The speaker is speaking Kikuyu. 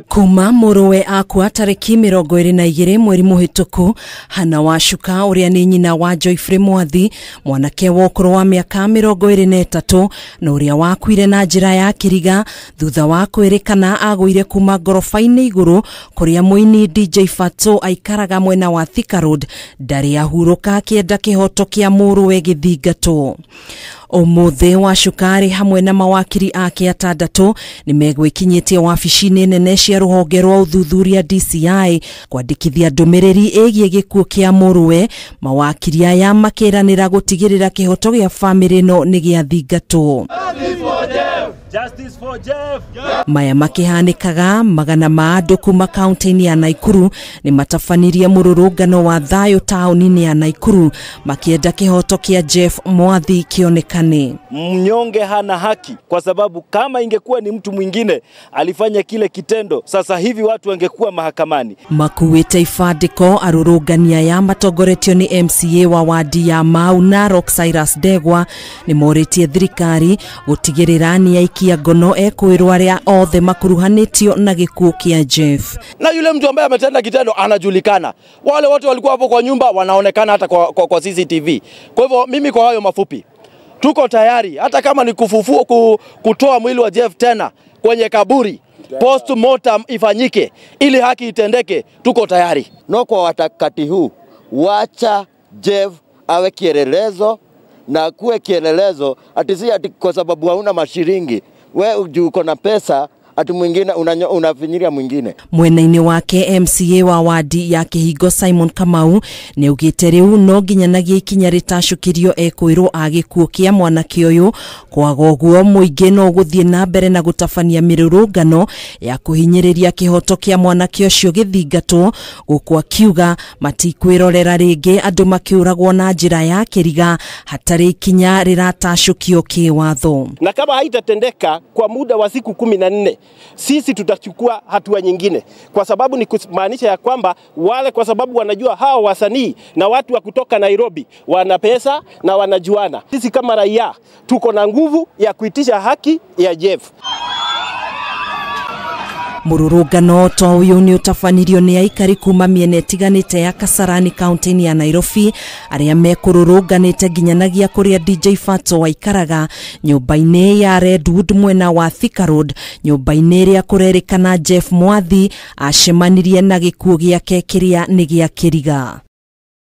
Kuma mũrũwe akua tarĩki 22 mweri mũhĩtũku, Hannah Wacuka ũrĩa nĩ nyina wa Joyfrey Mwathi, mwanake wa ũkũrũ wa mĩaka 23 na ũrĩa wakuire na njĩra ya kĩriga thutha wa kwĩrĩkana agũire kuma ngoroba-inĩ igũrũ kũrĩa mũini DJ Fatxo aikaraga mwena wa Thika Road, ndarĩ ahurũka akĩenda kĩhoto kĩa mũrũwe gĩthingatwo. Ũmũthĩ Wacuka arĩ hamwe na mawakiri ake atandatũ nĩ megwĩkinyĩtie wabici-inĩ nene cia rũhonge rwa ũthuthuria DCI kwandĩkithia ndũmĩrĩri ĩgiĩ gĩkuũ kĩa mũrũwe. Mawakiri aya makĩranĩra gũtigĩrĩra kĩhoto gĩa bamĩrĩ ĩno nĩ gĩathingatwo. Justice for Jeff. Maya makĩhanĩkaga magana ma andũ kuma kaunti-inĩ ya Naikuru nĩ matabanirie mũrũrũngano wa thayũ taũni-inĩ ya Naikuru makĩenda kĩhoto kĩa Jeff Mwathi kĩonekane. Mnyonge hana haki, kwa sababu kama ingekuwa ni mtu mwingine alifanya kile kitendo, sasa hivi watu wangekuwa mahakamani. Makuĩte ibandĩko arũrũngani aya matongoretio nĩ MCA wa wadi ya Mau Narok Cyrus Ndegwa nĩ morĩtie thirikari gũtigĩrĩra nĩ aikia ngono ekwĩrwo arĩa othe makuruhanĩtio na gĩkuũ kĩa Jeff. Na yule mtu ambaye ametenda kitendo anajulikana. Wale wote walikuwa hapo kwa nyumba wanaonekana hata kwa CCTV. Kwa hivyo mimi kwa hayo mafupi, tuko tayari hata kama ni kufufua kutoa mwili wa Jeff tena kwenye kaburi, postmortem ifanyike ili haki itendeke, tuko tayari. No kwa wakati huu wacha Jeff awe kielelezo na kuwe kielelezo, ati si ati kwa sababu hauna mashiringi we uko na pesa ati mwingine unafinyiria mwingine. Mwena-inĩ wake MCA wa wadi ya Kĩhingo Simon Kamau nĩ augĩte rĩu no nginyanagia ikinya rĩtacũkĩrio ekwĩrwo a gĩkuũ kĩa mwanake ũyũ, kwaga ũguo mũingĩ no ũgũthiĩ na mbere na gũtabania mĩrũrũngano ya kũhinyĩrĩria kĩhoto kĩa mwanake ũcio gĩthingatwo, gũkũ akiuga matikwĩrorera rĩngĩ andũ makĩũragwo na njĩra ya kĩriga hatarĩ ikinya rĩratacũkio kĩwatho. Na kama haitatendeka kwa muda wa siku 14, sisi tutachukua hatua nyingine, kwa sababu ni kumaanisha ya kwamba wale, kwa sababu wanajua hao wasanii na watu wa kutoka Nairobi wana pesa na wanajuana. Sisi kama raia tuko na nguvu ya kuitisha haki ya Jeff. Mũrũrũngano ta ũyũ nĩ ũtabanirio nĩ aikari kuma mĩena ĩtiganĩte ya Kasarani kaunti-inĩ ya Nairobi arĩa mekũrũrũnganĩte nginyanagia kũrĩa DJ Fatxo aikaraga nyũmba-inĩ ya Redwood mwena wa Thika Road, nyũmba-inĩ ĩrĩa kũrerĩkana Jeff Mwathi acemanirie na gĩkuũ gĩake kĩrĩa nĩ gĩa kĩriga.